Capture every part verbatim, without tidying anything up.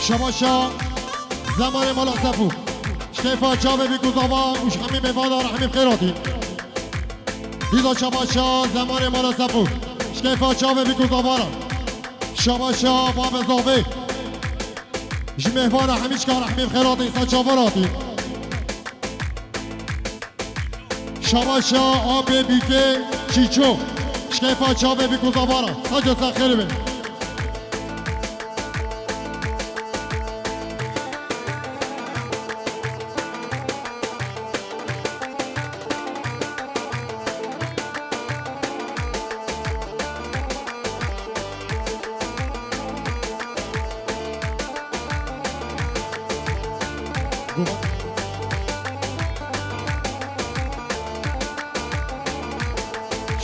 Şabaşa zemanê mala Sefû. Şkeyfa çavê bîk û zava û ji hemî mêvana re hemî xêr hatî. Dîza şabaşa zemanê mala Sefû. Şkeyfa çavê bîk û zava re. Şabaşa babê zavê. Ji mêvana hemî çika re hemî xêr hatî, însan çavan hatî. Şabaşa apê bîkê Çîço. Şkeyfa çavê bîk û zava re. Sac û ser xêr be.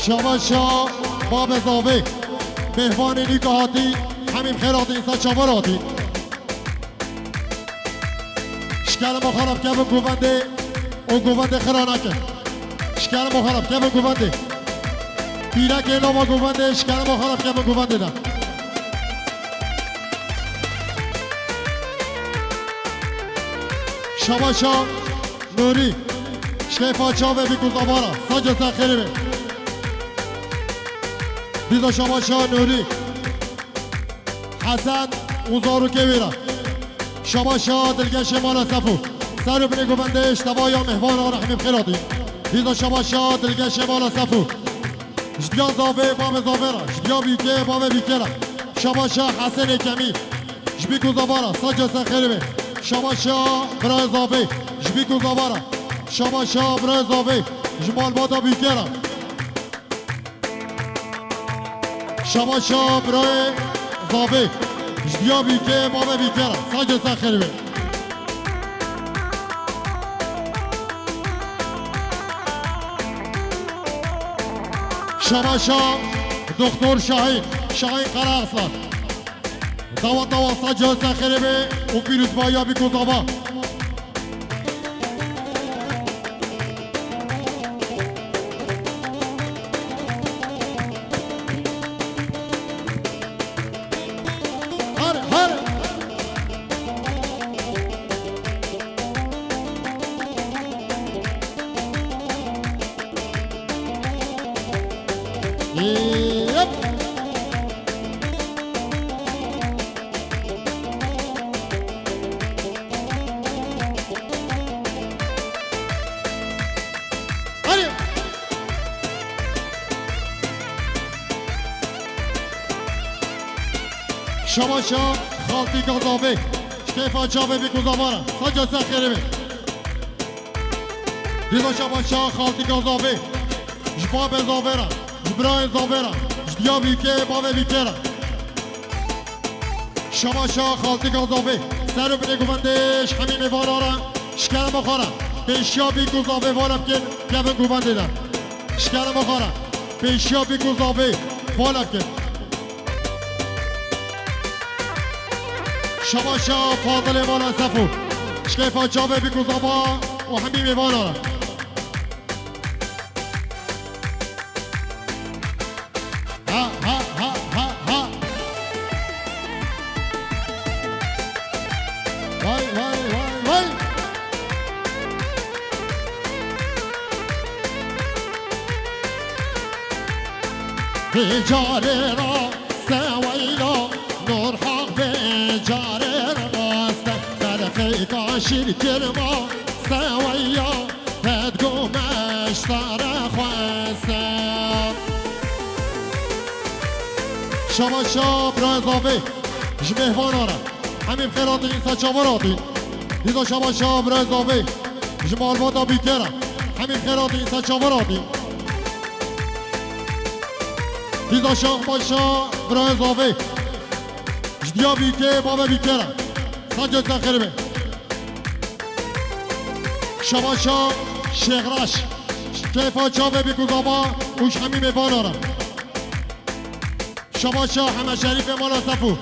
Şabaşa babê zavê. Mêvanê nîka hatî, hemî bi xêr hatî, însan çavan hatî. Şkerema xwe re bikevin govendê û govendê xira nekin. Şkerema xwe re bikevin govendê. Pîrekê nava govendê, şkerema xwe re bikevin govendê de. Şabaşa Nûrî. Şkeyfa çavê bîk û zava re. Sac û ser xêrê be. Dîza şabaşa Nûrî. Hesen û zarokê wê re. Şabaşa dilgeşê mala Sefû. Ser û binê govendê ji tevaya mêvana re hemî bi xêr hatî. Dîza şabaşa dilgeşê mala Sefû. Ji diya zavê, bavê zavê re. Ji diya bîkê, bavê bîkê re. Şabaşa Hesenê Kemî. Ji bîk û zava re. Sac û ser xêrê be. Şabaşa birayê zavê. Ji bîk û zava re. Şabaşa birayê zavê. Ji malbata bîkê re. Şabaşa birayê zavê. Ji diya bîkê, bavê bîkê re. Sac û ser xêrê be. Şabaşa Doktor Şahîn. Şahîn Karaaslan. Dawa dawa sac û ser xêrê be û pîrozbahiya bîk û zava. Her, her. Yep. Hadi. Şabaşa xaltî gazavê. Şkeyfa çavê bîk û zava re. Sac û ser xêrê be. Dîza şabaşa xaltî gazavê. Ji babê zavê re. Ji birayê zavê re. Ji diya bîkê, bavê bîkê re. Şabaşa xaltî gazavê. Ser û binê govendê ji hemî mêvana re. Şkerema xwe re. Pêşiya bîk û zavê vala bikin. Kevin govendê de. Şkerema xwe re. Pêşiya bîk û zavê vala bikin. Şabaşa Fadilê mala Sefû. Şkeyfa çavê bîk û zava û hemî mêvana re. Ha, ha, ha, ha, ha. Vay, vay, vay, vay. Vê carê ra seweyla Nur Haq vê carê ra raste. Berxeyka şîrkirma seweya. Tedgo meştare xweste. Şabaşa birayê zavê ji mêvana re. Hemî bi xêr hatî, însan çavan hatî. Dîza şabaşa birayê zavê ji malbata bîkê re. Hemî bi xêr hatî, însan çavan hatî. Dîza şabaşa birayê zavê ji diya bîkê, bavê bîkê re. Sac û ser xêrê be. Şabaşa Şêxraş. Keyfa çavê bîk û zava û ji hemî mêvana re. Şabaşa Heme Şerîfê mala Sefû.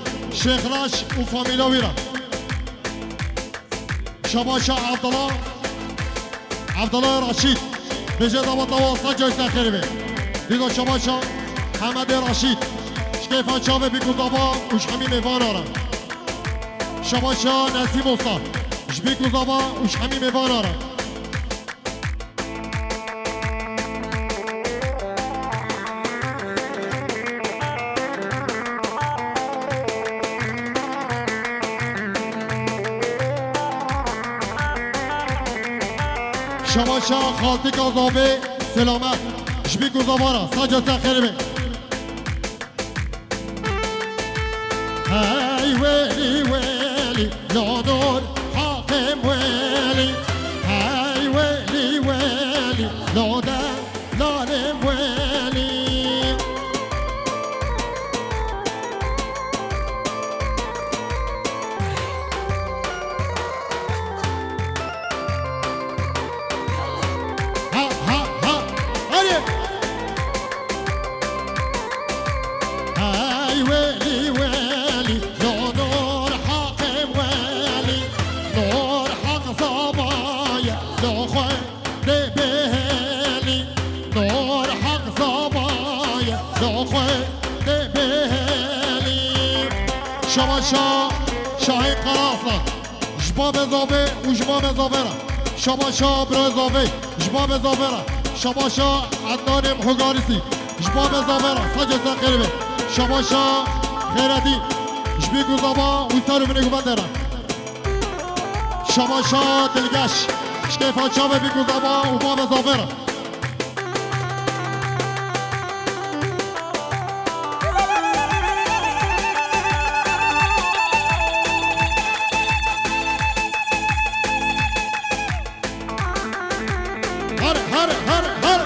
Şêxraş û famîla wî re. Şabaşa Evdala. Evdala Raşîd. Bêje dawa dawa sac û ser xêrê be. Dîza şabaşa Hemedê Raşîd. Ji keyfa çavê bîk û zava û ji hemî mêvana re. Şabaşa Nesîm Usta, ji Bîk û Zava û ji hemî mêvana re. Şabaşa Xaltika Zavê Selamet, ji Bîk û Zava re, sac û ser xêrê be. Hey welî welî, la dor haqim welî. Hey welî welî, la de lalê welî. Ha, ha, ha. Hadi. Hey welî welî, ya nur haqê welî, nur haq zavaye, ya xwe de bêhêlî, nur haq zavaye, ya xwe de bêhêlî. Şabaşa Şahin Karaslan. Ji babê zavê û ji mamê zavê re. Şabaşa birayê zavê, ji babê zavê re. Şabaşa Ednanê Muhugarisî, ji babê zavê re. Sac û ser xêrê be. Şabaşa Xêretî, ji Bîk û Zava û ser û vinê guvendê re. Şabaşa Dilgeş, ji kêfa çavê Bîk û Zava û babê zavê re. Her, her, her, her.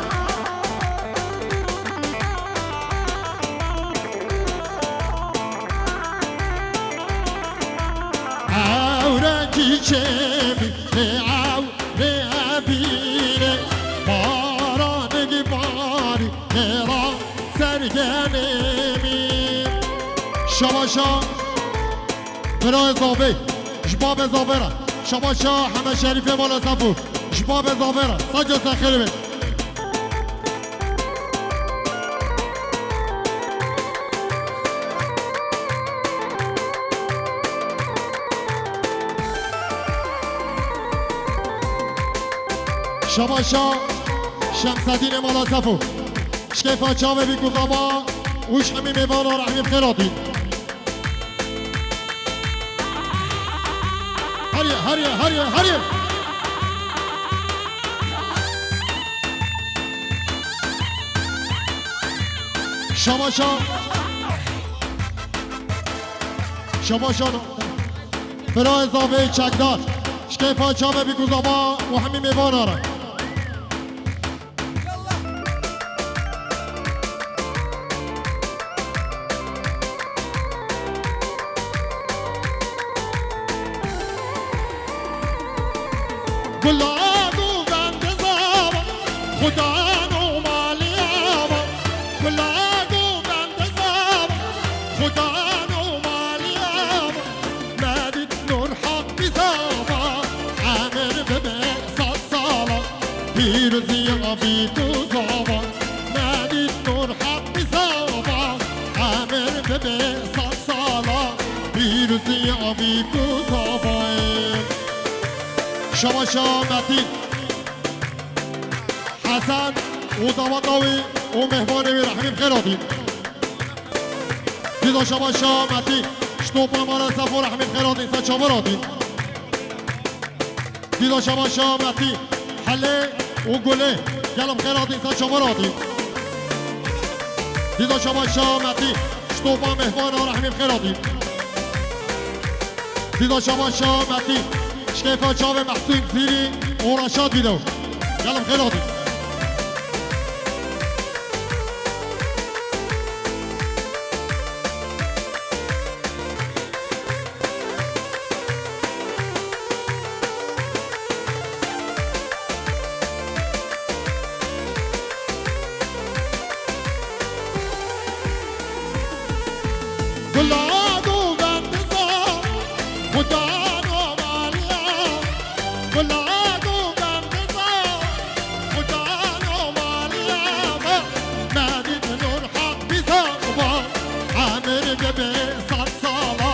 Ewrekî çêmî, lê ew, lê ebîrê, baranekî barî, lê ra sergenê min. Şabaşa birayê zavê, ji babê zavê re. Şabaşa Heme Şerîfê mala Sefo, ji babê zavê re. Sac û ser xêrê be. Şabaşa Şemsedînê mala Sefo. Ji kêfa çavê Bîk û Zava û ji hemî mêvana re hemî bi xêr hatî. Heriye, heriye, heriye, heriye. Şabaşa. Şabaşa. Birayê zavê çekdar. Ji kêfa çavê Bîk û Zava û hemî mêvana re. Gula govend zava, xudan û maliyava. Gula govend zava, xudan û maliyava. Nedît nur haq bi zava, emir bibe sed sala. Pîroziya Bîk û Zava, nedît nur haq bi zava, emir bibe sed sala. Pîroziya Bîk û Zavayê. Şabaşa Metî, Hesen û dawata wî û mêhvanê wî rehmî bi xêr hatî. Dîda Şabaşa Metî, ji topa mala Sefo rehmî bi xêr hatî, ser çavan hatî. Dîda Şabaşa Metî, Helê û Gulê, gelo bi xêr hatî, ser çavan hatî. Dîda Şabaşa Metî, ji topa mêhvana rehmî bi xêr hatî. Dîda Şabaşa Metî, ji kêfa çavê Mehsûn Zîrî û Reşad Dîdo. Gelo bi xêr hatî. Gula govend zava, xudan û maliyava. Gula govend zava, xudan û maliyava. Nedît nur haq bi zava, emir bibe sed sala.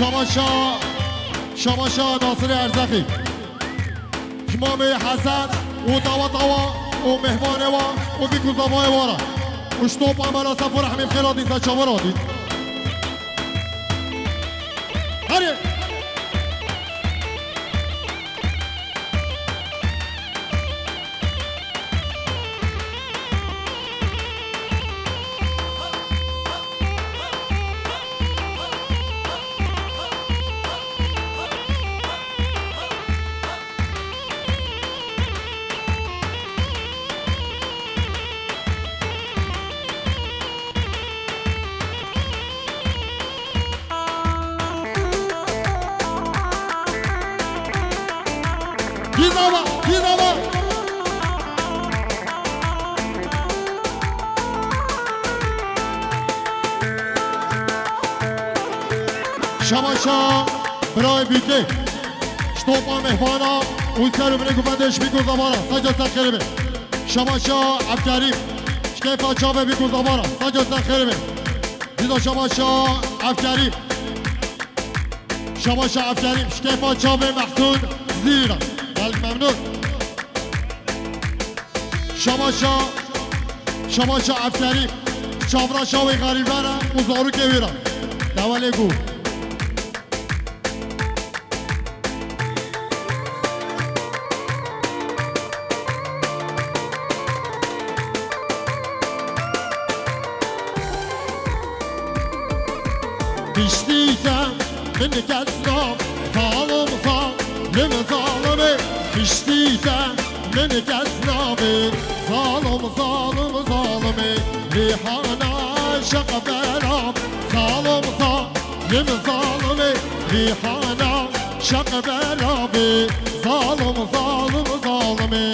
Şabaşa, şabaşa Nasirê Erzexî. Ji mamê Hesen û daweta wa û mêhvanê wa û vî ku zavayê wa re. Û ji topa me re Sefo Rehmî bi xêr hatî, ser çavan hatî. Herê. Gizava, gizava. Şabaşa birayê Bîkê. Ji topa mêhvana û ser û binê guvendê ji Bîk û Zavara. Saca ser xêrê be. Şabaşa Evkerîm. Ji keyfa çavê Bîk û Zavara. Saca ser xêrê be. Dîda şabaşa Evkerîm. Şabaşa Evkerîm. Ji keyfa çavê Mehsûn Zîra. Gelek memnûn. Şabaşa, şabaşa Evkerîm. Çavra şawê xerîbera û zarokê wê re. Dewelê ku. Piştî te min kes nav, zalim, zalim, zalimê. Piştî te min kes navê, zalim, zalim, zalimê. Rîhana şeq bera, zalim, zalim, zalimê. Rîhana şeq bera bê, zalim, zalim, zalimê.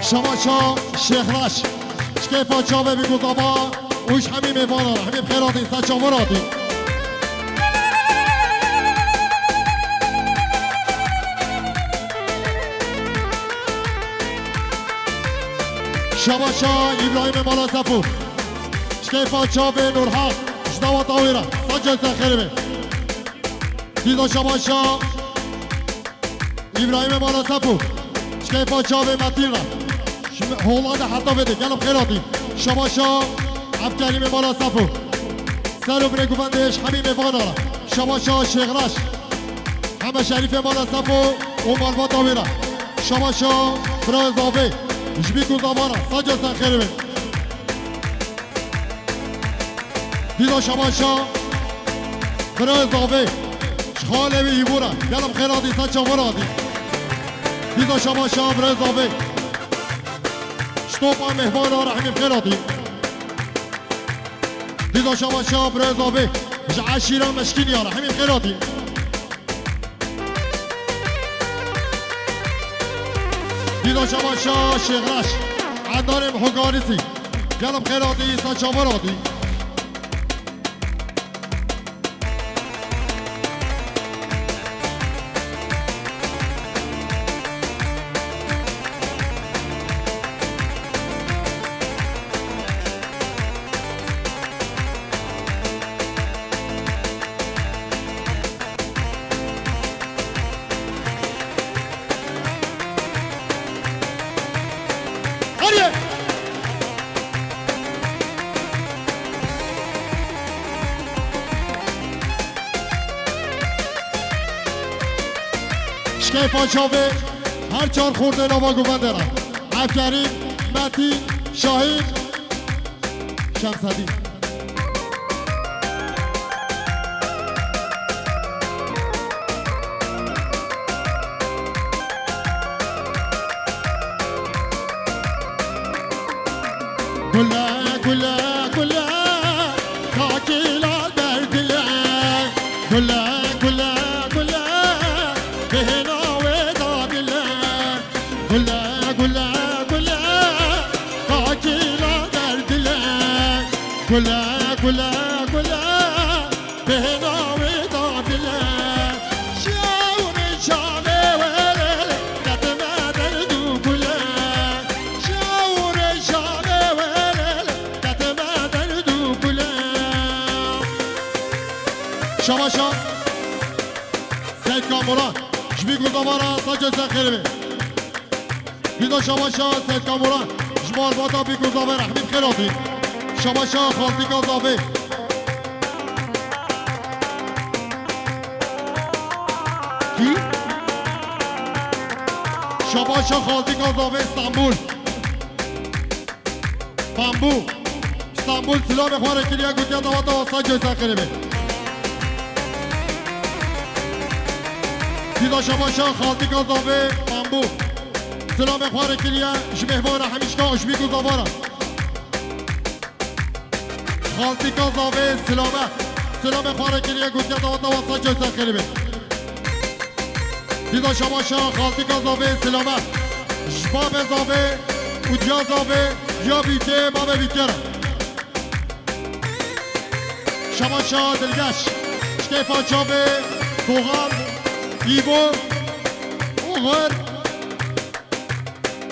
Şabaşa Şêxreş. Ji keyfa çavê Bîk û Zava û ji hemî mêvana re. Hemî bi xêr hatî, ser çavan hatî. Şabaşa Îbrahîmê mala Sefo. Ji keyfa çavê Nurhan. Ji daweta wê re. Saca ser xêrê be. Dîda şabaşa Îbrahîmê mala Sefo. Ji keyfa çavê Metîn re. Ji Hollanda heta vê de. Gelek bi xêr hatî. Şabaşa Evkerîmê mala Sefo. Ser û binê guvendê ji hemî mêvana re. Şabaşa Şêxreş. Heme Şerîfê mala Sefo û malbata wê re. Şabaşa birayê Zavê. Ji Bîk û Zava re. Saca ser xêrê be. Dîda şabaşa birayê Zavê. Ji xalê wî Îbû re. Gelek bi xêr hatî, ser çavan hatî. Dîda şabaşa birayê Zavê. Ji topa mêhvana re hemî bi xêr hatî. Dîda şabaşa birayê Zavê. Ji eşîra Meşkîniya re hemî bi xêr hatî. Dîda şabaşa Şêxreş. Endarê Mihogarisî. Gelek bi xêr hatî, ser çavan hatî. Hadi! Şkeyfa çavê her çar xortê nava guvendê re. Evkerîm, Metîn, Şahîn, Şemsedîn. Gule, gule, gule, kakîla derdile. Gule, gule, gule, bihêna wê dadile. Gule, gule, gule, kakîla Kule, kule, kule, bêhna wê da dile. Şew nîşanê wê, ketime derd û kule. Şew nîşanê wê, ketime derd û kule. Şabaşa. Seyîd Kamuran, ji vî gundavara sace ser xêr be. Dîda şabaşa Seyîd Kamuran, ji malbata Bîk û Zavê rehmî bi xêr hatî. Şabaşa Xaltîka Zavê. Kî? Şabaşa Xaltîka Zavê Stenbul. Bambû. Stenbul silamê xwe re kiriye, gotiye daweta wasa Coysa xêrê be. Dîda şabaşa Xaltîka Zavê Bambû. Silamê xwe re kiriye ji mêvana hemîşka û ji Bîk û Zavara. Xaltîka Zavê silame. Silamê xwe re kiriye, gotiye daweta wasa Coysa xêrê be. Dîda şabaşa Xaltîka Zavê silame. Ji babê Zavê û diya Zavê ya Bîkê, babê Bîkê re. Şabaşa dilgeş. Ji keyfa çavê Doğan, Îvo, Oxir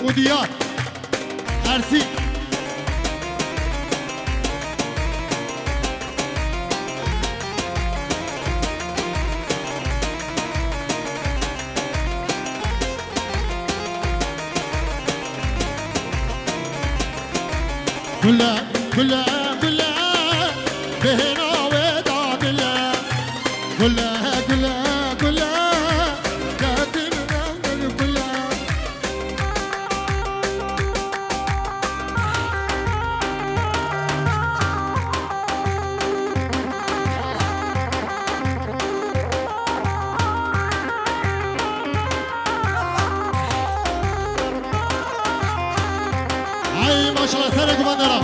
û Diyar. Ersî. Kule, kule, kule, bêhna wê da dile. Kule, kule, kule, ketim kule. Ay maşallah, serê guvendera.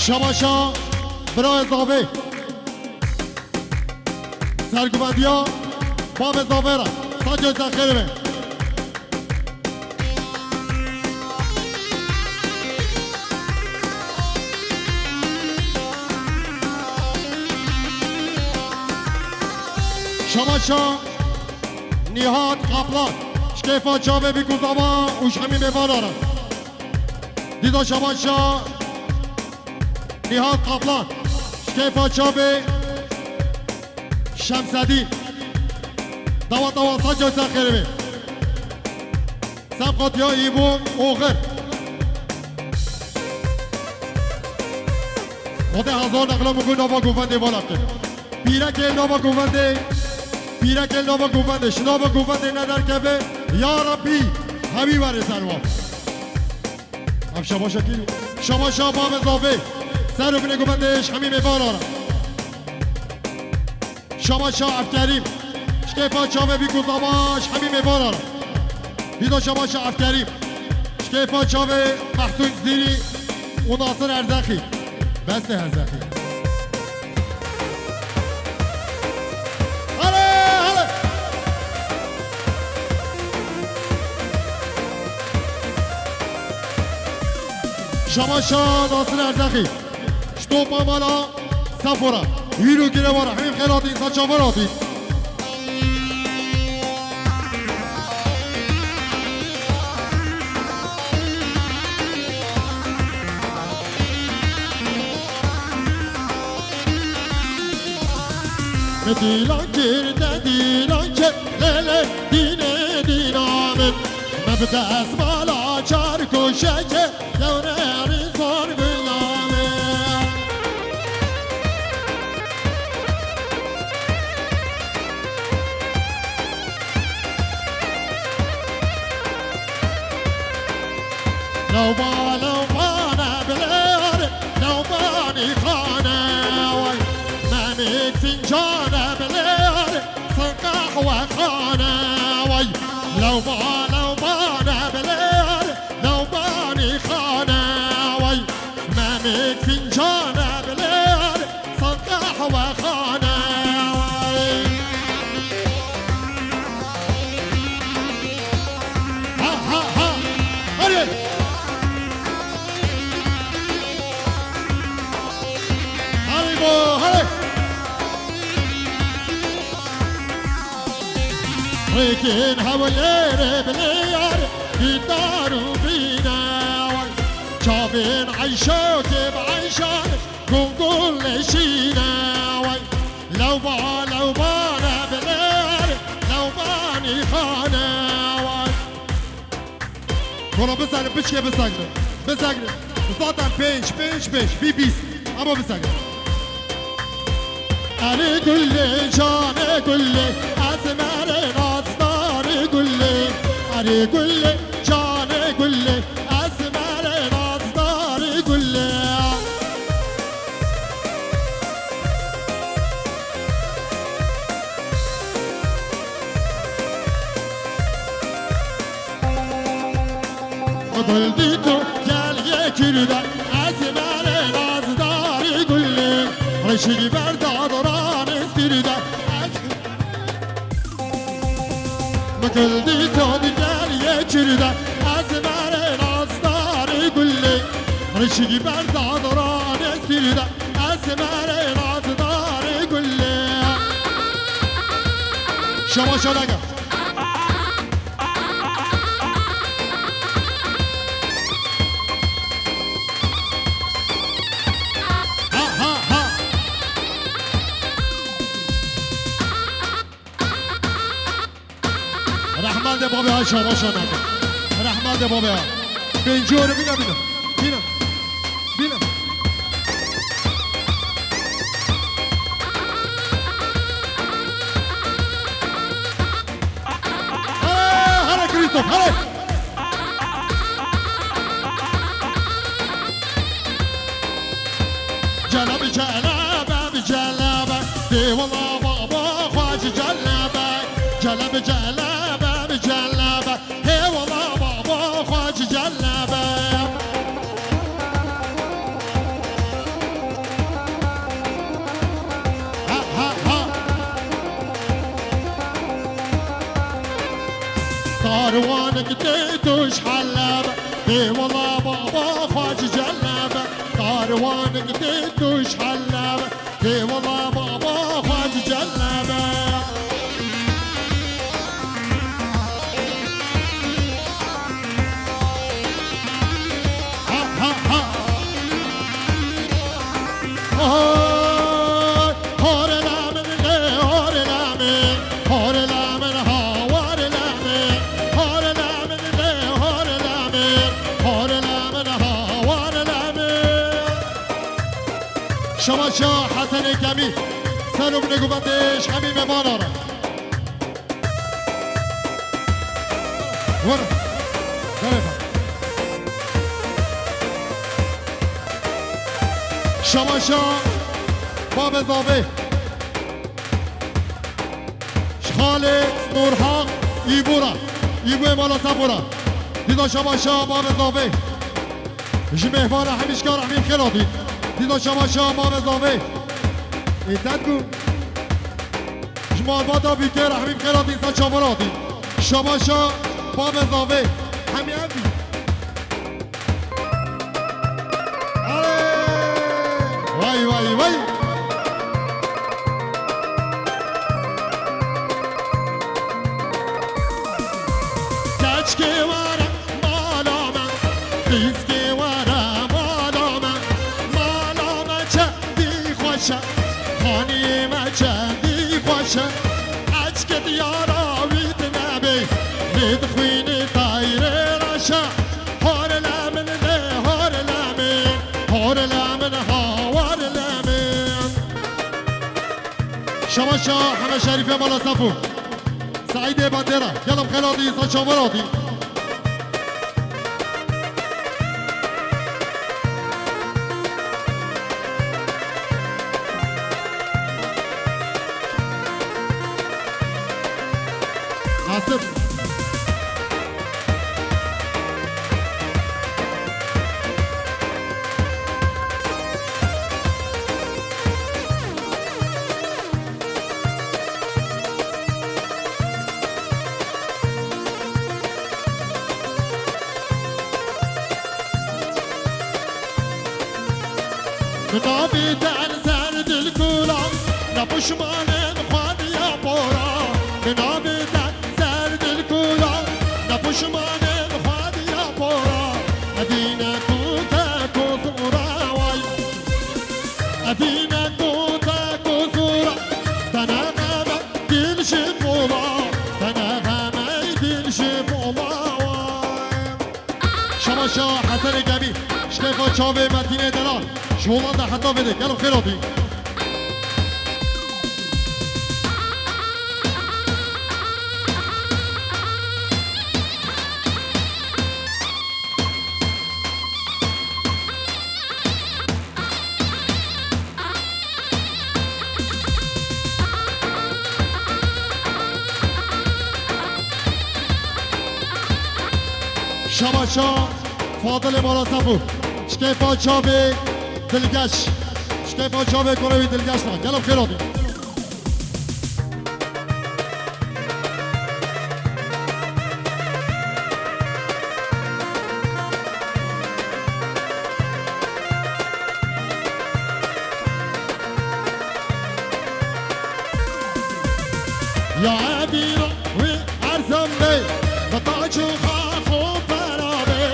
Şabaşa birayê Zavê. Serguvendiya babê Zavê re. Sac û ser xêr be. Şabaşa Nihat Kaplan, ji keyfa çavê Bîk û Zava û ji hemî mêvana re. Dîda şabaşa Nihat Kaplan, ji keyfa çavê Şemsedîn. Dawa dawa sac û ser xêrê be. Sefqat ya Îbûn Oxir. Xwedê hezar nexla min ku nava govendê vala bikin. Pîrekê nava govendê, pîrekê nava govendê, ji nava govendê nederkeve, ya Rabbî, hemî werê ser wan. Ev şabaşa kî? Şabaşa babê Zavê. Ser û binê govendê ji hemî mêvana re. Şabaşa Evkerîm. Ji keyfa çavê Bîk û Zava ji hemî mêvana re. Dîda şabaşa Evkerîm. Ji keyfa çavê Mehsûn Cizîrî û Nasir Erzexî. Bes e Erzexî. Hale, hale. Şabaşa Nasir Erzexî. Ji topa mala Sefora. Hîr û girê wara. Hemî xêr hatî, însan çavar hatî. Me dîlan kir, te dîlan kir, lê lê dînê dîna min. Me bi destmala çar koşeke, Lewrerî zor gulamê. Lewba, lewba ne bilêr, lewbanî xane way. Memîk fincane bilêr, sin qehwe xane way. Lewba, lewba ne bilêr, Lewbanî xane way, Memîk fincane bilêr, sanqeh Kên hewlêrê bi lêyar, dîdar û bîne. Çavên eyşokê bi eyşan, gul gul leşîne. Lewba, lewba ne bi lêyar, lewbanî xane. Kola bisegirin, piçkê bisegirin. Bisegirin. Zaten pênc, pênc, pênc. Vî bîst. Ama bisegirin. Erê gulê, canê gulê, ez merê nazdarê gulê. Erê gulê, canê gulê, ez merê nazdarê gulê. Gul dîto gel yekirde, ez merê nazdarî gulê. Reşî berda doranê sirde, ez Gul dîto gel yekirde, ez merê nazdarî gulê. Reşî berda doranê sirde, ez merê nazdarî gulê. Şama şadaka. Ha, ha, ha. Rehmendê babê ha şabaşa nake. Rehmendê babê ha. Pêncî euro bîne, bîne. Bîne. Bîne. Hele, hele Krîstof, hele. Celebe, celebe, bi celebe. Dê wela baba xwe ji celebe. Celebe, celebe, bi celebe. Hê wela baba xwe ji celebe. Ha, ha, ha. Karwanek tê tu ji helebe, bê wela baba xwe ji celebe. Karwanek tê tu ji helebe, bê wela baba xwe ji celebe. Ha, ha, ha. Oy, horele min lê, horele min, horele min, ha, horele min, horele min lê, horele min, horele min, ha, horele min. Şabaşa Hesenê Kemî, ser û binê guvendê ji hemî mêvanan re. Were. Were. Şabaşa Babê Zavê. Ji xalê Nurhaq Îbûra. Îbûyê mala Sefûra. Dîza şabaşa Babê Zavê. Ji mêvana hemî ji ka rehmî bi xêr hatî. Dîza şabaşa Babê Zavê. Ê te digo. Ji malbata Bîkê rehmî bi xêr hatî, sa çavan hatî. Şabaşa Babê Zavê. Hemî ev bî. Alê! Vay, vay, vay! Keçkê were mala me, qîzkê were mala me. Mala me çendî xweş e, xaniyê me çendî xweş e. Eçkê diyara wî dinebê, lê dixwînê teyrê reş e. Horele min lê horele min, horele min hawar le min. Şabaşa heme Şerîfê mala Sefû. Seîdê Bandera, gelo bi xêr hatî, sa çavan hatî. Nasip. Bi navê te li ser dilkula, ne pişmanên xwediya pora. Bi navê te ser Şimanên xwedî ya pora, evîne ku te ku zûra way. Evîne ku te ku zûra, te ne xeme dîl ji pola, te ne xeme dîl ji pola way. Şabaşa Hesenê Gemî, ji keyfa çavê Metînê Delal, ji Hollanda heta vê de, gelo xêr hatî. Şabaşa Fadilê Mala Sefo. Ji keyfa çavê Dilgeş. Ji keyfa çavê kurê wî Dilgeş da. Gelo xêr hatî. Ya evîna wê erzan bê, bi tac û xax û pera bê.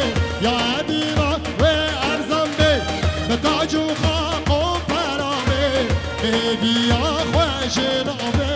Ya evîna wê erzan bê, bi tac û xax û pera bê. Hêviya xwe jê nabê